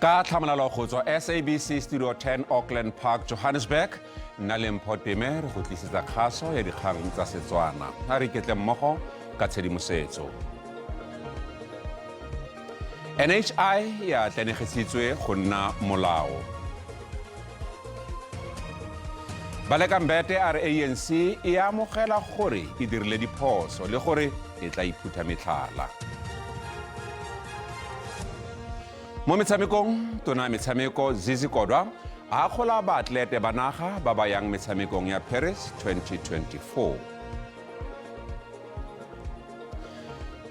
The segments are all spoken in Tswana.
Ka tlhamalalo go tswa SABC Studio 10, Auckland Park, Johannesburg, nna le Mpho Teme re go tlisetsa kgaso ya dikgang tsa Setswana. A re iketle mmogo ka tshedimosetso. NHI ya atlenegisitswe go nna molao. Baleka Mbete a re ANC e amogela gore e dirile diphoso le gore e tla iphutha metlhala. Mo metshamekong, tona ya metshameko Zizi Kodwa a akgola baatlete ba naga ba ba yang metshamekong ya Paris 2024.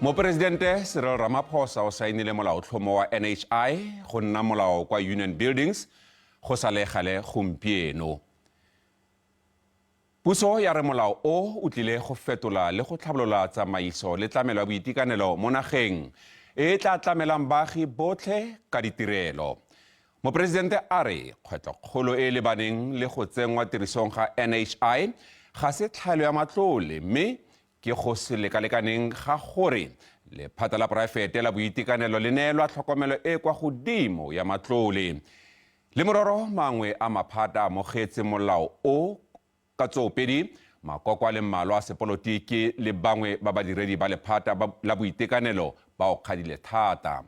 Moporesidente Cyril Ramaphosa o saenile molaotlhomo wa NHI go nna molao kwa Union Buildings go sa le gale gompieno. Puso ya re molao o o tlile go fetola le go tlhabolola tsamaiso le tlamelo ya boitekanelo mo nageng e e tla tlamelang baagi botlhe ka ditirelo. Moporesidente a re kgwetlhokgolo e e lebaneng le go tsenngwa tirisong ga NHI ga se tlhaelo ya matlole mme ke go se lekalekaneng ga gore lephata la poraefete la boitekanelo le neelwa tlhokomelo e kwa godimo ya matlole. Le mororo mangwe a maphata a amogetse molao o ka tsoopedi, makoko a le mmalwa a sepolotiki le bangwe ba badiredi ba lephata la boitekanelo ba o kgadile thata.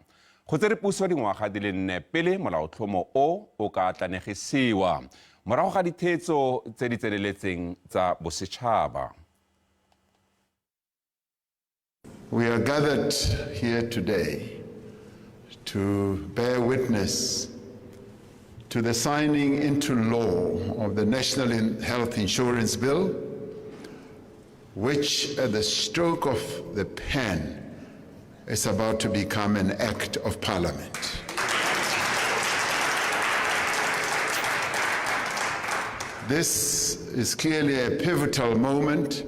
Go tsere puso dingwaga di le nne pele molaotlhomo o o ka atlanegisiwa morago ga ditheetso tse di tseneletseng tsa bosetšhaba. We are gathered here today to bear witness to the signing into law of the National Health Insurance Bill, which at the stroke of the pen is about to become an act of parliament. This is clearly a pivotal moment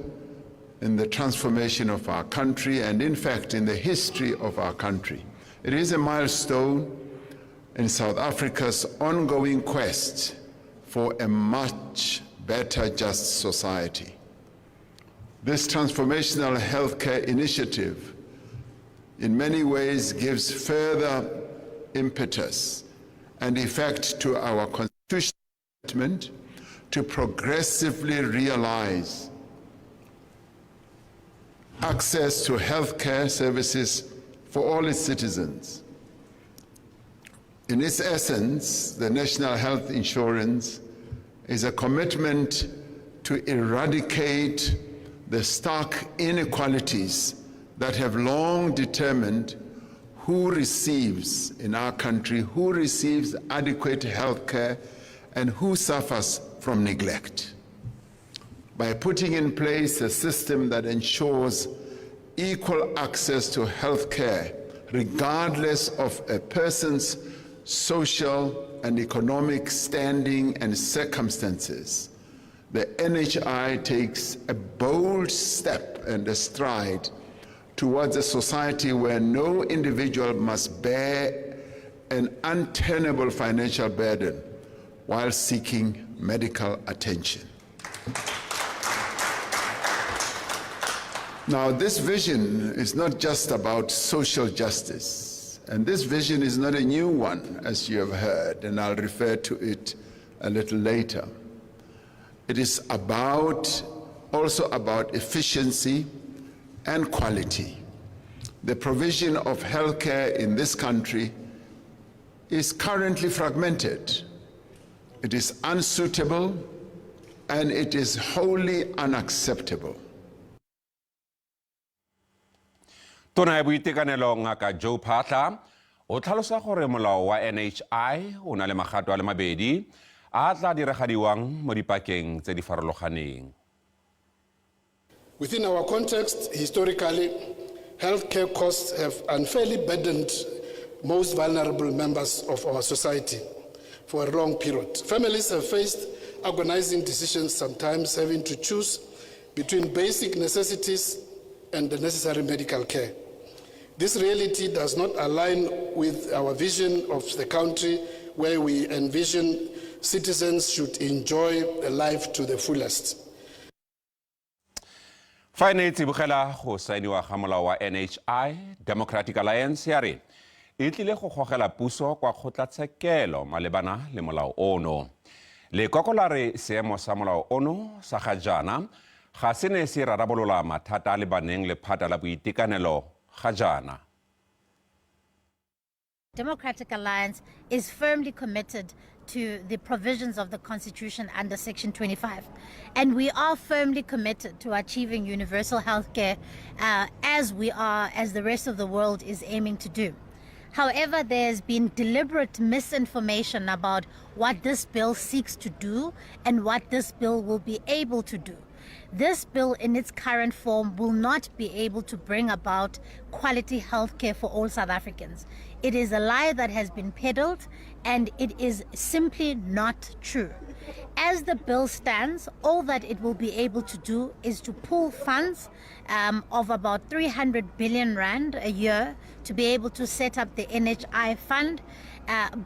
in the transformation of our country and, in fact, in the history of our country. It is a milestone in South Africa's ongoing quest for a much better, just society. This transformational healthcare initiative, in many ways, gives further impetus and effect to our constitutional commitment to progressively realize access to healthcare services for all its citizens. In its essence, the National Health Insurance is a commitment to eradicate the stark inequalities that have long determined who receives in our country, who receives adequate health care, and who suffers from neglect. By putting in place a system that ensures equal access to health care, regardless of a person's social and economic standing and circumstances, the NHI takes a bold step and a stride towards a society where no individual must bear an untenable financial burden while seeking medical attention. Now, this vision is not just about social justice, and this vision is not a new one, as you have heard, and I'll refer to it a little later. It is also about efficiency and quality. The provision of healthcare in this country is currently fragmented. It is unsuitable and it is wholly unacceptable. Tona ya boitekanelo Ngaka Joe Phaahla o tlhalosa gore molao wa NHI o na le magato a le mabedi a a tla diragadiwang mo dipakeng tse di farologaneng. Within our context, historically, healthcare costs have unfairly burdened most vulnerable members of our society for a long period. Families have faced agonizing decisions, sometimes having to choose between basic necessities and the necessary medical care. This reality does not align with our vision of the country where we envision citizens should enjoy a life to the fullest. Fa e ne e tsibogela go saeniwa ga molao wa NHI, Democratic Alliance ya re e tlile go gogela puso kwa kgotlatshekelo malebana le molao ono. Lekoko la re seemo sa molao ono sa ga jaana ga se ne se rarabolola mathata a lebaneng lephata la boitekanelo ga jaana. Democratic Alliance is firmly committed to the provisions of the Constitution under Section 25. And we are firmly committed to achieving universal health care as we are, as the rest of the world is aiming to do. However, there's been deliberate misinformation about what this bill seeks to do and what this bill will be able to do. This bill in its current form will not be able to bring about quality health care for all South Africans. It is a lie that has been peddled, and it is simply not true. As the bill stands, all that it will be able to do is to pool funds of about 300 billion rand a year to be able to set up the NHI fund,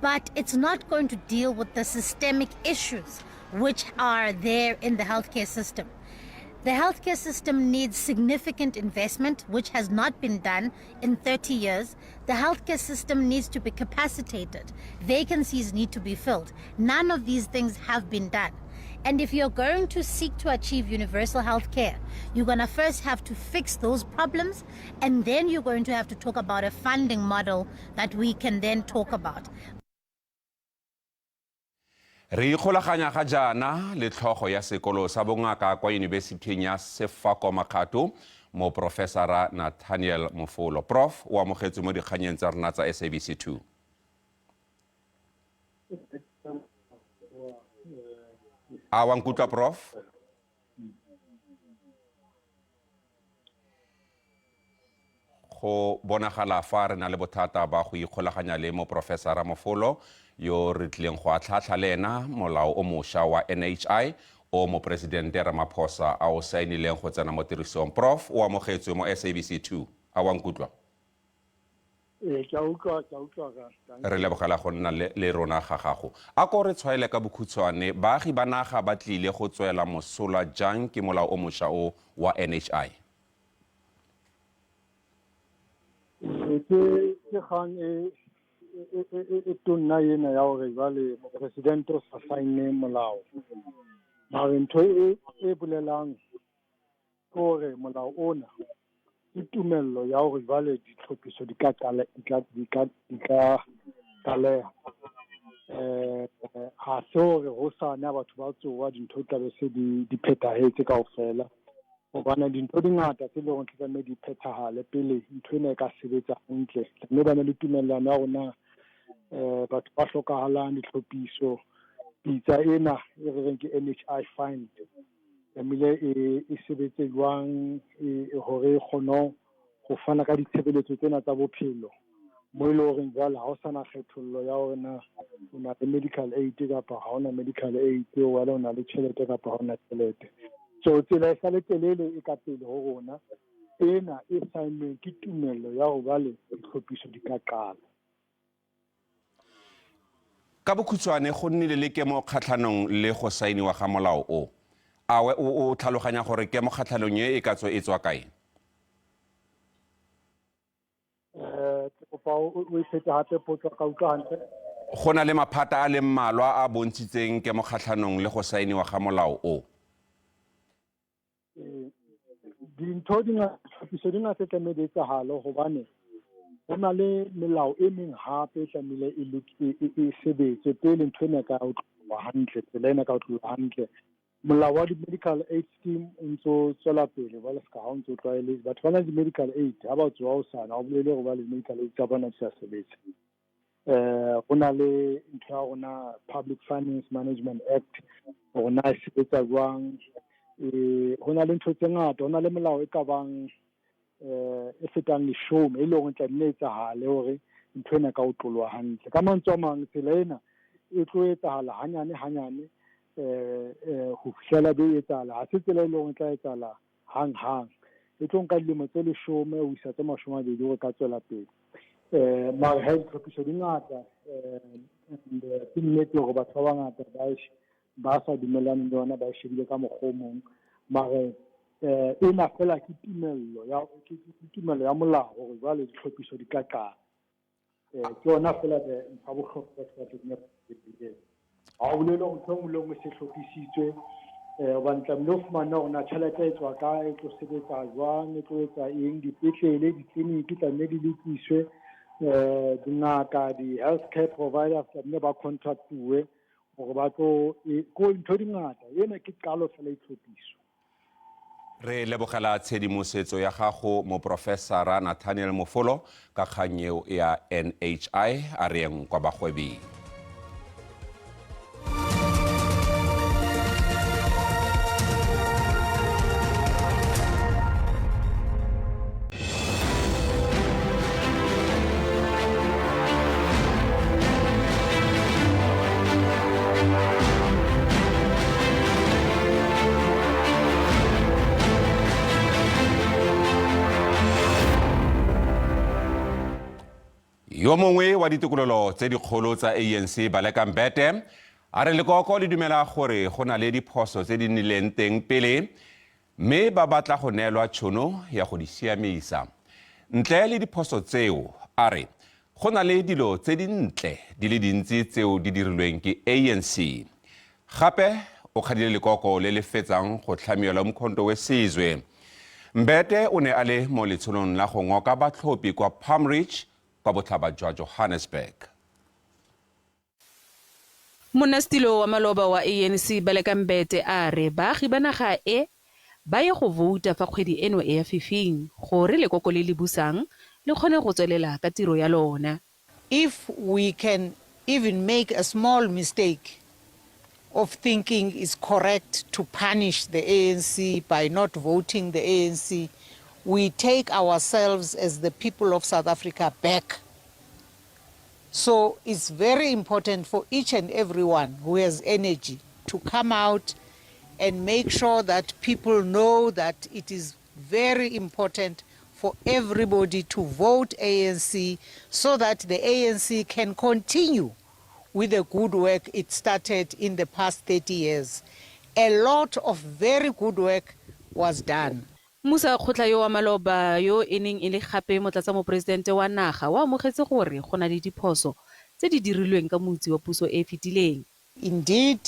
but it's not going to deal with the systemic issues which are there in the healthcare system. The healthcare system needs significant investment, which has not been done in 30 years. The healthcare system needs to be capacitated. Vacancies need to be filled. None of these things have been done. And if you're going to seek to achieve universal health care, you're going to first have to fix those problems, and then you're going to have to talk about a funding model that we can then talk about. Re ikgolaganya ga jaana le tlhogo ya sekolo sa bongaka kwa Yunibesithing ya Sefako Makgatho, moprofesara Nathaniel Mofolo. Prof, o amogetswe mo dikganyeng tsa rona tsa SABC 2. A wa nkutlwa, prof? Go bonagala fa re na le bothata ba go ikgolaganya le moprofesara Mofolo, yo re tlileng go atlhatlha le ena molao o mošwa wa NHI o moporesidente Ramaphosa a o saenileng go tsena mo tirisong. Prof, o amogetswe mo SABC 2. A wa nkutlwa? Ee, ke a utlwa, ke a utlwa ka. Re lebogela go nna le rona ga gago. A ko re tshwaele ka bokhutshwane, baagi ba naga ba tlile go tswela mosola jang ke molao o mošwa o wa NHI? Ke kgang e tonna ena ya hore jwale mopresidente o sa saenne molao. Mare ntho e bolelang ke hore molao ona ke tumello ya hore jwale ditlhophiso di ka qala, di ka qaleha. Ha se hore hosane ha batho ba tsoha dintho di tla be se di phethahetse kaofela. Hobane dintho di ngata tse leng hore tlameha di phethahale pele ntho ena e ka sebetsa hantle. Mme ba na le tumellano ya rona, batho ba hlokahalang ditlhophiso, pitsa ena e re reng ke NHI fund tlamehile e sebetse jwang, hore e kgone ho fana ka ditshebeletso tsena tsa bophelo, mo e leng hore jwale ha ho sana kgethollo ya hore na o na le medical aid kapa ha hona medical aid, wena o na le tjhelete kapa ha hona tjhelete. So tsela e sale telele e ka pele ho rona. Ena e saennweng ke tumello ya ho ba le ditlhophiso di ka qala. Ka bokhutshwane, go nnile le kemo kgatlhanong le go saeniwa ga molao o. A o tlhaloganya gore kemo kgatlhanong e ka tswa e tswa kae? Ke kopa o e phete hape potso, ka utlwa hantle. Go na le maphata a le mmalwa a bontshitseng kemo kgatlhanong le go saeniwa ga molao o. Dintho di ngata, ditlhophiso di ngata tse tlamehile di etsahale, hobane ho na le melao e meng hape e tlamehile e sebetse pele ntho ena e ka otloha hantle, tsela ena e ka otloha hantle. Molao wa di-medical aid scheme o ntso tswela pele jwale ska ha o ntso tlwaelehile. Batho ba na le di-medical aid ha ba tsoha hosane, ha o bolele hore ba le di-medical aid tsa bona di sa sebetse. Ho na le ntho ya rona Public Finance Management Act, hore na e sebetsa jwang. Ho na le ntho tse ngata, ho na le melao e ka bang, e fetang leshome e leng hore tlamehile e etsahale hore ntho ena e ka otloloha hantle. Ka mantswe a mang, tsela ena e tlo etsahala hanyane hanyane, ho fihlela be e etsahala. Ha se tsela e leng hore e tla etsahala hang hang, e tlo nka dilemo tse 10 ho isa tse 20 hore e ka tswela pele. Mare ha ditlhophiso di ngata, and ke nnete hore batho ba bangata ba sa dumellane le yona, ba e shebile ka mokgwa o mong. Mare ena fela ke tumello ya, ke tumello ya molao hore jwale ditlhophiso di ka qala. Ke yona fela ntho ya bohlokwa batho ba tlameha ha o bolele hore ntho e nngwe le nngwe se hlophisitswe, hobane tlamehile o fumane hore na tjhelete e tswa kae, e tlo sebetsa jwang, e tlo etsa eng, dipetlele, ditleliniki tlamehile di lokiswe, dingaka, di-health care providers tlamehile ba contractuwe hore ba tlo ko ntho di ngata. Ena ke qalo fela itlhophiso. Re lebogela tshedimosetso ya gago moprofesara Nathaniel Mofolo ka kgang eo ya NHI a re yeng kwa bagwebing. Yo mongwe wa ditokololo tse dikgolo tsa ANC Baleka Mbete a re lekoko le dumela gore go na le diphoso tse di nnileng teng pele, mme ba batla go neelwa tšhono ya go di siamisa. Ntle le diphoso tseo, a re go na le dilo tse dintle di le dintsi tseo di dirilweng ke ANC. Gape o kgadile lekoko le le fetsang go tlhamiwa la Umkhonto we Sizwe. Mbete o ne a le mo letsholong la go ngoka batlhophi kwa Palm Ridge kwa botlhaba jwa Johannesburg. Monnasetilo wa maloba wa ANC Baleka Mbete a re baagi ba naga e ba ye go vouta fa kgwedi eno e ya fifing gore lekoko le le busang le kgone go tswelela ka tiro ya lona. If we can even make a small mistake of thinking it's correct to punish the ANC by not voting the ANC, we take ourselves as the people of South Africa back. So it's very important for each and everyone who has energy to come out and make sure that people know that it is very important for everybody to vote ANC so that the ANC can continue with the good work it started in the past 30 years. A lot of very good work was done. Mmusa kgotla yo wa maloba yo e neng e le gape motlatsa moporesidente wa naga o amogetse gore go na le diphoso tse di dirilweng ka motsi wa puso e e fetileng. Indeed,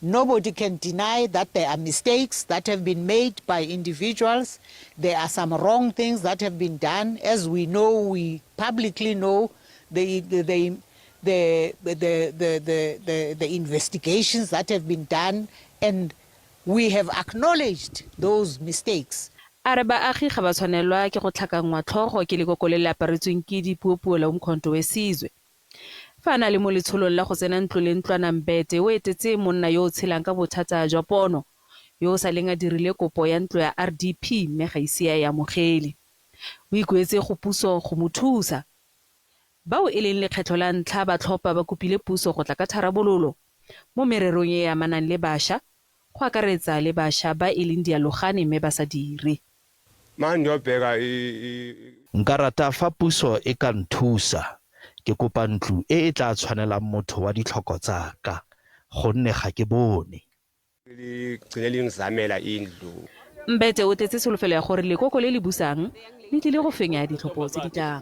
nobody can deny that there are mistakes that have been made by individuals. There are some wrong things that have been done. As we know, we publicly know the investigations that have been done, and we have acknowledged those mistakes. A re baagi ga ba tshwanelwa ke go tlhakanngwa tlhogo ke lekoko le le aparetsweng ke dipuopuo la Umkhonto we Sizwe. Fa a na le mo letsholong la go tsena ntlo le ntlwana, Mbete o etetse monna yo o tshelang ka bothata jwa pono yo o sa leng a dirile kopo ya ntlo ya RDP mme ga ise a e amogele. O ikuetse go puso go mo thusa. Bao e leng lekgetlho la ntlha ba tlhopha ba kopile puso go tla ka tharabololo mo mererong e e amanang le bašwa, go akaretsa le bašwa ba e leng dialogane mme ba sa dire. Nka rata fa puso e ka nthusa. Ke kopa ntlo e e tla tshwanelang motho wa ditlhoko tsa ka, gonne ga ke bone. Mbete o tletse tsholofelo ya gore lekoko le le busang le tlile go fenya ditlhopho tse di tlang.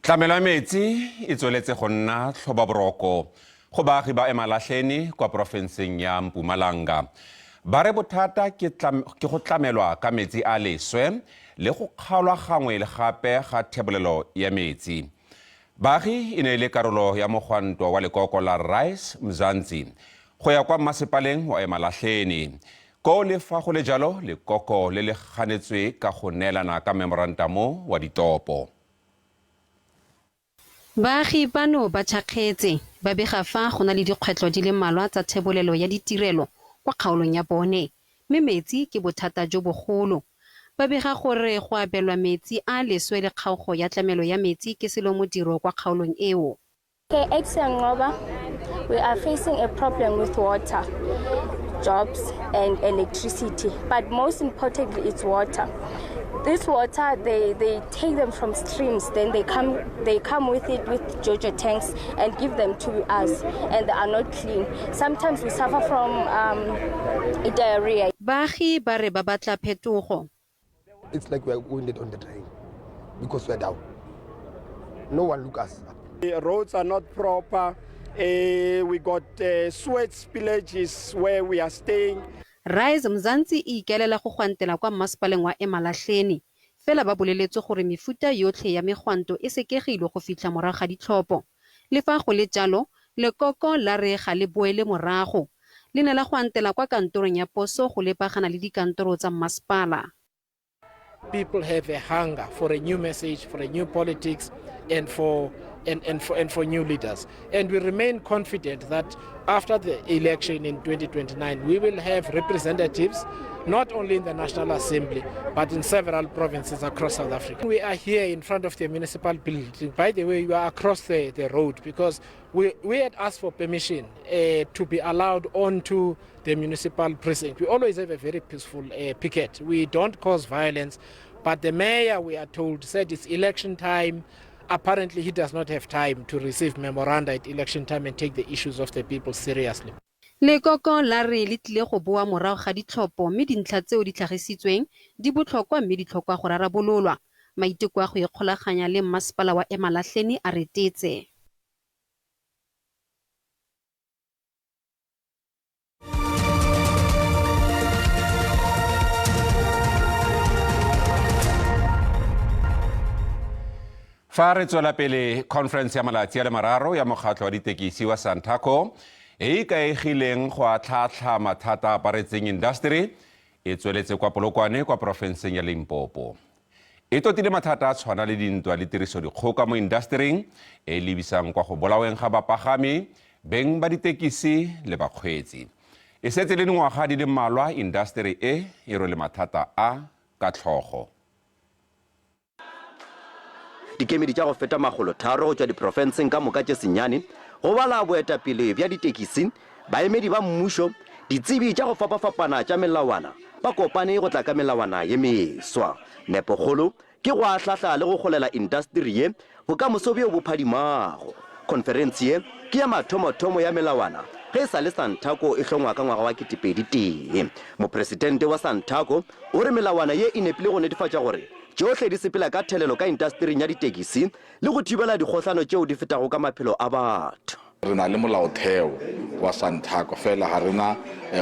Tlamelo ya metsi e tsweletse go nna tlhobaboroko go baagi ba Emalahleni kwa porofenseng ya Mpumalanga. Ba re bothata ke go tlamelwa ka metsi a leswe le go kgaolwa gangwe le gape ga thebolelo ya metsi. Baagi e ne e le karolo ya mogwanto wa lekoko la Rise Mzansi go ya kwa mmasepaleng wa Emalahleni. Koo le fa go le jalo, lekoko le le ganetswe ka go neelana ka memorantamo wa ditopo. Baagi bano ba tšhakgetse, ba bega fa go na le dikgwetlho di le mmalwa tsa thebolelo ya ditirelo kwa kgaolong ya bone, mme metsi ke bothata jo bogolo. Ba bega gore go abelwa metsi a leswe le kgaogo ya tlamelo ya metsi ke selo modiro kwa kgaolong eo. Okay, at Siangoba, we are facing a problem with water, jobs and electricity, but most importantly it's water. This water, they take them from streams, then they come with it with Jojo tanks and give them to us, and they are not clean. Sometimes we suffer from diarrhea. Baagi ba re ba batla phetogo. It's like we are wounded on the train. because we are down. No one look us. The roads are not proper. We got sewage spillages where we are staying. Rise Mzansi e ikaelela go gwantela kwa mmasepaleng wa Emalahleni. Fela ba boleletswe gore mefuta yotlhe ya megwanto e sekegilwe go fitlha morago ga ditlhopho. Le fa go le jalo, lekoko la re ga le boele morago. Le ne la gwantela kwa kantorong ya poso go lebagana le dikantoro tsa mmasepala. People have a hunger for a new message, for a new politics, and for and, and for and for new leaders. And we remain confident that after the election in 2029, we will have representatives not only in the National Assembly but in several provinces across South Africa. We are here in front of the municipal building. By the way, we are across the, the road because we, we had asked for permission to be allowed onto the municipal precinct. We always have a very peaceful picket. We don't cause violence, but the mayor, we are told, said it's election time. Apparently, he does not have time to receive memoranda at election time and take the issues of the people seriously. Lekoko la re le tlile go boa morago ga ditlhopho mme dintlha tseo di tlhagisitsweng di botlhokwa mme di tlhokwa go rarabololwa. Maiteko a go ikgolaganya le mmasepala wa Emalahleni a retetse. Fa re tswela pele, conference ya malatsi a le mararo ya mokgatlho wa ditekisi wa Santaco e ikaegileng go atlhaatlha mathata a aparetseng industry e tsweletse kwa Polokwane kwa porofenseng ya Limpopo. E totile mathata a tshwana le dintwa le tirisodikgoka mo industering e e lebisang kwa go bolaweng ga bapagami, beng ba ditekisi le bakgweetsi. E setse le dingwaga di le mmalwa industry e e rwele mathata a ka tlhogo. Dikemedi tša go feta makgolotharo go tšwa diprofenseng ka moka tše senyane, go bala boetapele bja ditekisi, baemedi ba mmušo, ditsebi tša go fapafapana tša melawana, ba kopane go tla ka melawana ye meswa. Nepokgolo ke go ahlahla le go golela intasteri ye bokamoso bjo bo phadimago. Khonferense ye ke ya mathomothomo ya melawana ge e sa le Santaco e hlongwa ka ngwaga wa 2001. Mopresidente wa Santaco o re melawana ye e nepile go netefatša gore tšohle di sepela ka thelelo ka intastering ya ditekisi le go thibela dikgohlano tšeo di fetago ka maphelo a batho. Re na le molaotheo wa Santaco fela ga re na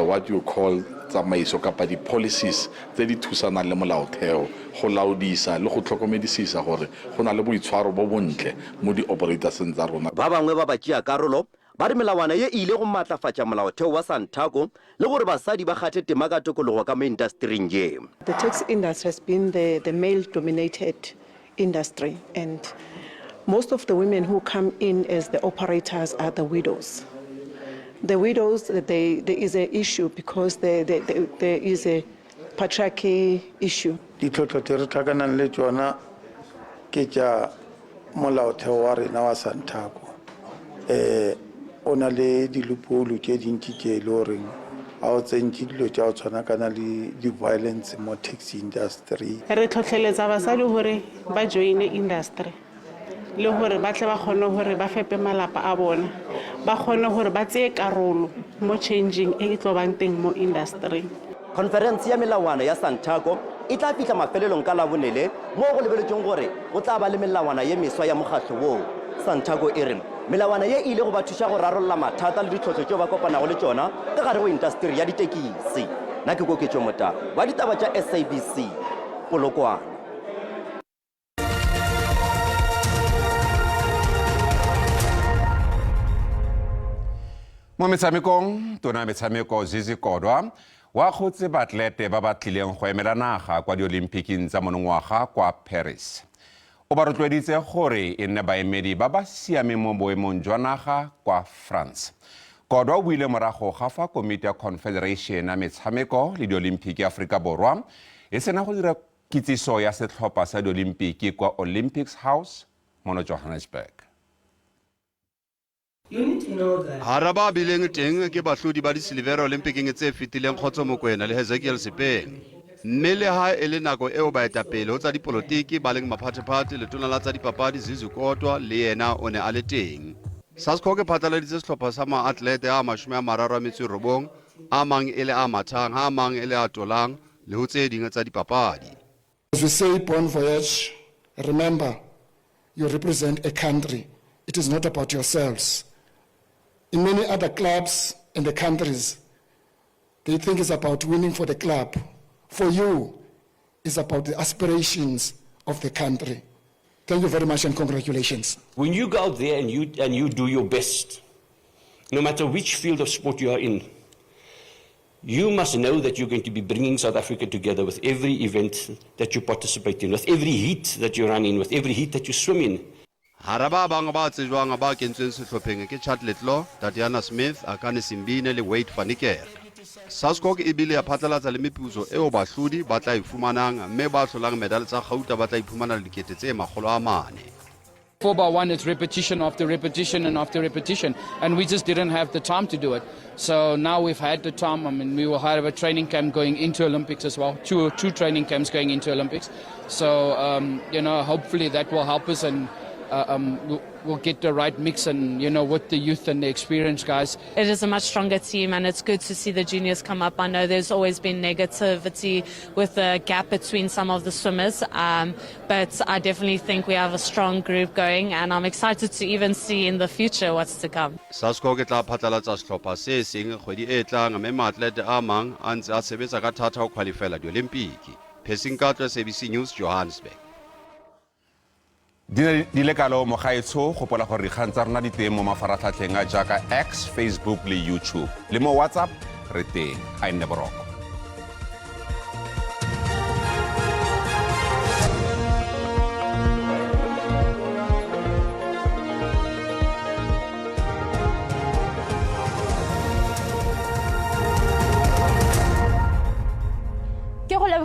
what you call tsamaiso kapa di-policies tse di thusanang le molaotheo go laodisa le go tlhokomedisisa gore go na le boitshwaro bo bontle mo di-operatorseng tsa rona. Ba bangwe ba batšeakarolo ba re melawana ye e ile go matlafatša molaotheo wa Santaco le gore basadi ba kgathe tema ka tokologo ka mo intastering ye. The taxi industry has been the, the male dominated industry and most of the women who come in as the operators are the widows. The widows, they, there is an issue because there, there, there is a patriarchy issue. Ditlhohlo tše re hlakanang le tšona ke tša molaotheo wa rena wa Santaco. Um o na le dilupolu tše dintši tše e le goreng a o tsentše dilo tša go tshwanakana le di-violence mo taxi industry. Re tlhotlheletsa basadi gore ba joine industry le gore ba tle ba kgone gore ba fepe malapa a bona, ba kgone gore ba tseye karolo mo changing e e tlo bang teng mo industry. Khonferense ya melawana ya Santaco e tla fihla mafelelong ka Labone le, moo go lebeletšweng gore go tla ba le melawana ye meswa ya mokgatlo woo. Santaco e re melawana ye e ile go ba thuša go rarolla mathata le ditlhohlo tšeo ba kopanago le tšona ka gare go intasteri ya ditekisi. Nna ke Koketšo Motau wa ditaba tša SABC, Polokwane. Mo metshamekong, tona ya metshameko Zizi Kodwa wa kgotse baatlete ba ba tlileng go emela naga kwa diolimphiking tsa monongwaga kwa Paris. O ba rotloeditse gore e nne baemedi ba ba siameng mo boemong jwa naga kwa France. Kodwa o buile morago ga fa komiti ya Confederation ya metshameko le diolimphiki ya Aforika Borwa e sena go dira kitsiso ya setlhopha sa diolimpiki kwa Olympics House mono Johannesburg. Hara ba bileng teng ke bahlodi ba disilivere Olimpiking tse fetileng Kgotso Mokoena le Hezekiel Sepeng. Mme le ha e le nako eo baetapele ho tsa dipolotiki ba leng maphathephathe, letona la tsa dipapadi Zizi Kodwa le yena o ne a le teng. Sascoc e phatlaladitse sehlopha sa maatlete a 39, a mang e le a mathang ha a mang e le a tolang le ho tse ding tsa dipapadi. As we say, bon voyage. Remember, you represent a country. It is not about yourselves. In many other clubs and the countries, they think it's about winning for the club. For you, it's about the aspirations of the country. Thank you very much and congratulations. When you go out there and you do your best, no matter which field of sport you are in, you must know that you're going to be bringing South Africa together with every event that you participate in, with every heat that you run in, with every heat that you swim in. Hara ba bang ba tsejwang ba kentsweng sehlopheng ke Chad le Clos, Tatiana Smith, Akani Simbine le Wade van Niekerk. Sascoc e bile ya phatlalatsa le meputso eo bahlodi ba tla e fumanang mme ba hlolang medale tsa kgauta ba tla iphumanela 400,000. 4 by 1, it's repetition after repetition and after repetition, and we just didn't have the time to do it. So now we've had the time. I mean, we will have a training camp going into Olympics as well, two training camps going into Olympics. So, hopefully that will help us, and we'll get the right mix and, with the youth and the experienced guys. It is a much stronger team, and it's good to see the juniors come up. I know there's always been negativity with the gap between some of the swimmers, but I definitely think we have a strong group going, and I'm excited to even see in the future what's to come. Sascoc e tla phatlalatsa sehlopha se seng kgwedi e tlang, mme maatlete a mang a ntse a sebetsa ka thata ho qualifyela Diolimpiki. Percy Nkatlo, SABC News, Johannesburg. Di le kalo mogaetsho, gopola gore dikgang tsa rona di teng mo mafaratlhatlheng a jaaka X, Facebook le YouTube. Le mo WhatsApp re teng. A e nne boroko.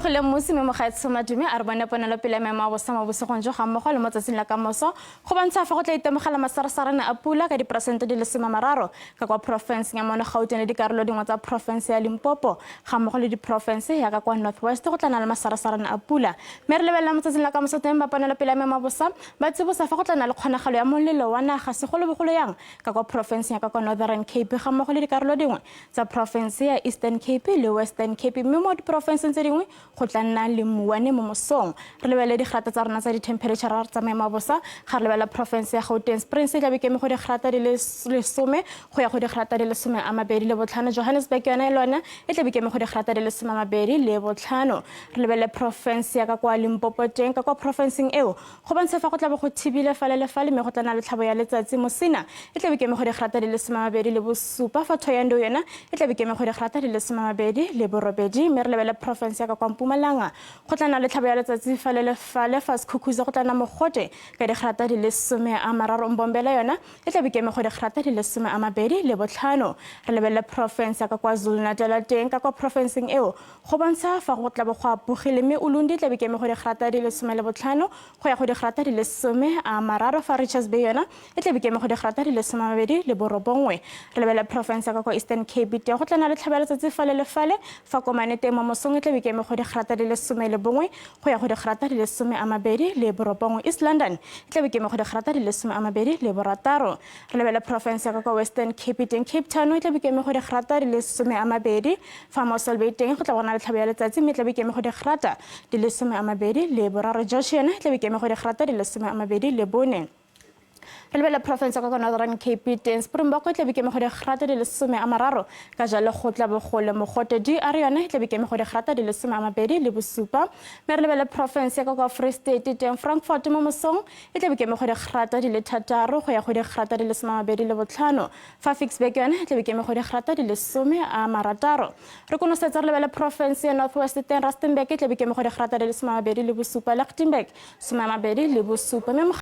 Le mmusi mme mogaetsho Madume a re bone ponelopele ya maemo a bosa mo bosigong jo ga mmogo le mo tsatsing la kamoso go bontsha fa go tla itemogela masarasarane a pula ka diperesente di le 30 ka kwa porofenseng ya mono Gauteng le dikarolo dingwe tsa porofense ya Limpopo ga mmogo le diporofense ya ka kwa North West go tla nna le masarasarane a pula. Mme re lebelela mo tsatsing la kamoso teng ba ponelopele ya maemo a bosa ba tsibosa fa go tla nna le kgonagalo ya molelo wa naga segolobogolo yang ka kwa porofenseng ya ka kwa Northern Cape ga mmogo le dikarolo dingwe tsa porofense ya Eastern Cape le Western Cape, mme mo diporofenseng tse dingwe go tla nna le mmuane mo mosong. Re lebelele digrata tsa rona tsa di-temperature ra tsa maemo a bosa. Ga re lebelela porofense ya Gauteng, Springs e tla be keme go digrata di le 10 go ya go digrata di le 25. Johannesburg yona e lona e tla be keme go digrata di le 25. Re lebelele porofense ya ka kwa Limpopo teng, ka kwa porofenseng eo go bontsha fa go tla be go thibile fale le fale, mme go tla nna le tlhabo ya letsatsi. Mosina e tla be keme go digrata di le 27, fa Thohoyandou yona e tla be keme go digrata di le 28. Mme re lebelele porofense ya ka kwa Mpumalanga go tla nna le tlhabo ya letsatsi fale le fale, fa Sekhukhune go tla nna mogote ka digrata di le 30. Mbombela yona e tla be keme go digrata di le 25. Re lebelele porofense ya ka kwa KwaZulu-Natal teng, ka kwa porofenseng eo go bontsha fa go tla bo go apogile, mme Ulundi e tla be keme go digrata di le 15 go ya go digrata di le 30, fa Richards Bay yona e tla be keme go digrata di le 29. Re lebelele porofense ya ka kwa Eastern Cape teng, go tla nna le tlhabo ya letsatsi fale le fale, fa Komane teng mo mosong e tla be keme go digrata di le 11 go ya go digrata di le 29. East London e tla be keme go digrata di le 26. Re lebelele porofense ya ka kwa Western Cape teng, Cape Town e tla be keme go digrata di le 20, fa Mossel Bay teng go tla go na le tlhabo ya letsatsi, mme e tla be keme go digrata di le 23. George yona e tla be keme go digrata di le 24. Re lebelele porofense ya ka kwa Northern Cape teng, Springbok e tla be keme go digrata di le 30, ka jalo go tla bo go le mogote. DR yona e tla be keme go digrata di le 27. Mme re lebelele porofense ya ka kwa Free State teng, Frankfurt mo mosong e tla be keme go digrata di le 6 go ya go digrata di le 25, fa Ficksburg yona e tla be keme go digrata di le 60. Re konosetsa re lebelele porofense ya North West teng, Rustenburg e tla be keme go digrata di le 27, Lichtenburg 27. Mme